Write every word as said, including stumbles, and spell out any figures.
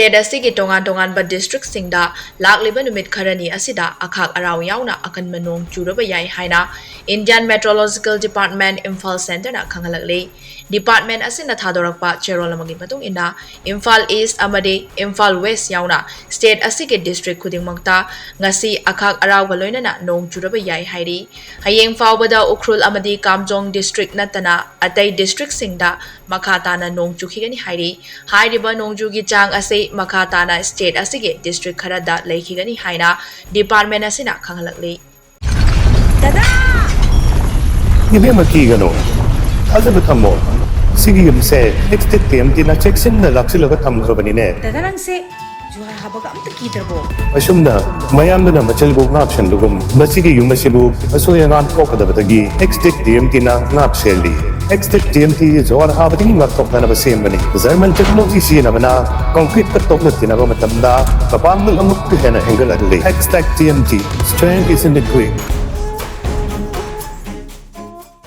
State ꯑꯁꯤꯒꯤ ꯇꯣꯉꯥꯟ ꯇꯣꯉꯥꯟꯕ ꯗꯤꯁꯇ꯭ꯔꯤꯛꯁꯤꯡꯗ ꯂꯥꯛꯂꯤꯕ ꯅꯨꯃꯤꯠ ꯈꯔꯅꯤ ꯑꯁꯤꯗ ꯑꯈꯥꯛ ꯑꯔꯥꯎ ꯌꯥꯎꯅ ꯑꯀꯟꯕ ꯅꯣꯡ ꯆꯨꯔꯕ ꯌꯥꯏ ꯍꯥꯏꯅ Indian Meteorological Department, ꯏꯝꯐꯥꯜ ꯁꯦꯟꯇꯔꯅ ꯈꯪꯍꯜꯂꯛꯂꯤ꯫ ꯗꯤꯄꯥꯔꯠꯃꯦꯟ ꯑꯁꯤꯅ ꯊꯥꯗꯣꯔꯛꯄ ꯆꯦꯔꯣꯜ ꯑꯃꯒꯤ ꯃꯇꯨꯡ ꯏꯟꯅ, ꯏꯝꯐꯥꯜ ꯏꯁ ꯑꯃꯗꯤ ꯏꯝꯐꯥꯜ ꯋꯦꯁ ꯌꯥꯎꯅ ꯁ꯭ꯇꯦꯠ ꯑꯁꯤꯒꯤ ꯗꯤꯁꯇ꯭ꯔꯤꯛ ꯈꯨꯗꯤꯡꯃꯛꯇ ꯉꯁꯤ ꯑꯈꯥꯛ ꯑꯔꯥꯎꯒ ꯂꯣꯏꯅꯅ ꯅꯣꯡ ꯆꯨꯔꯕ ꯌꯥꯏ ꯍꯥꯏꯔꯤ꯫ ꯍꯌꯦꯡ ꯐꯥꯎꯕꯗ ꯎꯈ꯭ꯔꯨꯜ ꯑꯃꯗꯤ ꯀꯥꯝꯖꯣꯡ ꯗꯤꯁꯇ꯭ꯔꯤꯛ ꯅꯠꯇꯅ ꯑꯇꯩ ꯗꯤꯁꯇ꯭ꯔꯤꯛꯁꯤꯡꯗ ꯃꯈꯥ ꯇꯥꯅ ꯅꯣꯡ ꯆꯨꯈꯤꯒꯅꯤ ꯍꯥꯏꯔꯤ꯫ ꯍꯥꯏꯔꯤꯕ ꯅꯣꯡꯖꯨꯒꯤ ꯆꯥꯡ ꯑꯁꯤ ꯃꯈꯥ ꯇꯥꯅ ꯁ꯭ꯇꯦꯠ ꯑꯁꯤꯒꯤ ꯗꯤꯁꯇ꯭ꯔꯤꯛ ꯈꯔꯗ ꯂꯩꯈꯤꯒꯅꯤ ꯍꯥꯏꯅ ꯗꯤꯄꯥꯔꯠꯃꯦꯟ ꯑꯁꯤꯅ ꯈꯪꯍꯜꯂꯛꯂꯤ꯫ ꯗꯗꯥ! ꯏꯕꯦꯝꯃ, ꯀꯤꯒꯅꯨ, ꯊꯥꯖꯕ ꯊꯝꯃꯣ꯫ ꯁꯤꯒꯤ ꯌꯨꯝꯁꯦ ꯑꯦꯛꯁꯇꯦꯛ ꯇꯤ ꯑꯦꯝ ꯇꯤꯅ ꯆꯦꯛꯁꯤꯟꯅ ꯂꯥꯛꯁꯤꯜꯂꯒ ꯊꯝꯈ꯭ꯔꯕꯅꯤꯅꯦ꯫ ꯗꯗꯥ, ꯅꯪꯁꯦ ꯖꯨꯍꯥꯔ ꯍꯥꯕꯒ ꯑꯝꯇ ꯀꯤꯗ꯭ꯔꯕꯣ? ꯑꯁꯨꯝꯅ ꯃꯌꯥꯝꯗꯨꯅ ꯃꯆꯜꯕꯨ ꯉꯥꯛꯁꯦꯟꯕꯒꯨꯝ, ꯃꯁꯤꯒꯤ ꯌꯨꯝ ꯑꯁꯤꯕꯨ ꯑꯁꯣꯏ ꯑꯉꯥꯝ ꯊꯣꯛꯀꯗꯕꯗꯒꯤ ꯑꯦꯛꯁꯇꯦꯛ ꯇꯤ ꯑꯦꯝ ꯇꯤꯅ ꯉꯥꯛ ꯁꯦꯜꯂꯤ꯫ ꯑꯦꯛꯁꯇꯦꯛ ꯇꯤ ꯑꯦꯝ ꯇꯤ ꯖꯨꯍꯥꯔ ꯍꯥꯕꯗꯒꯤ ꯉꯥꯛꯊꯣꯛꯅꯅꯕ ꯁꯦꯝꯕꯅꯤ꯫ ꯖꯔꯃꯟ ꯇꯦꯛꯅꯣꯂꯣꯖꯤ ꯁꯤꯖꯤꯟꯅꯕꯅ ꯀꯪꯀ꯭ꯔꯤꯠꯀ ꯇꯣꯛꯅ ꯇꯤꯟꯅꯕ ꯃꯇꯝꯗ ꯃꯄꯥꯡꯒꯜ ꯑꯃꯨꯛꯀ ꯍꯦꯟꯅ ꯍꯦꯟꯒꯠꯍꯜꯂꯤ꯫ ꯑꯦꯛꯁꯇꯦꯛ T M T, strength is in the grit꯫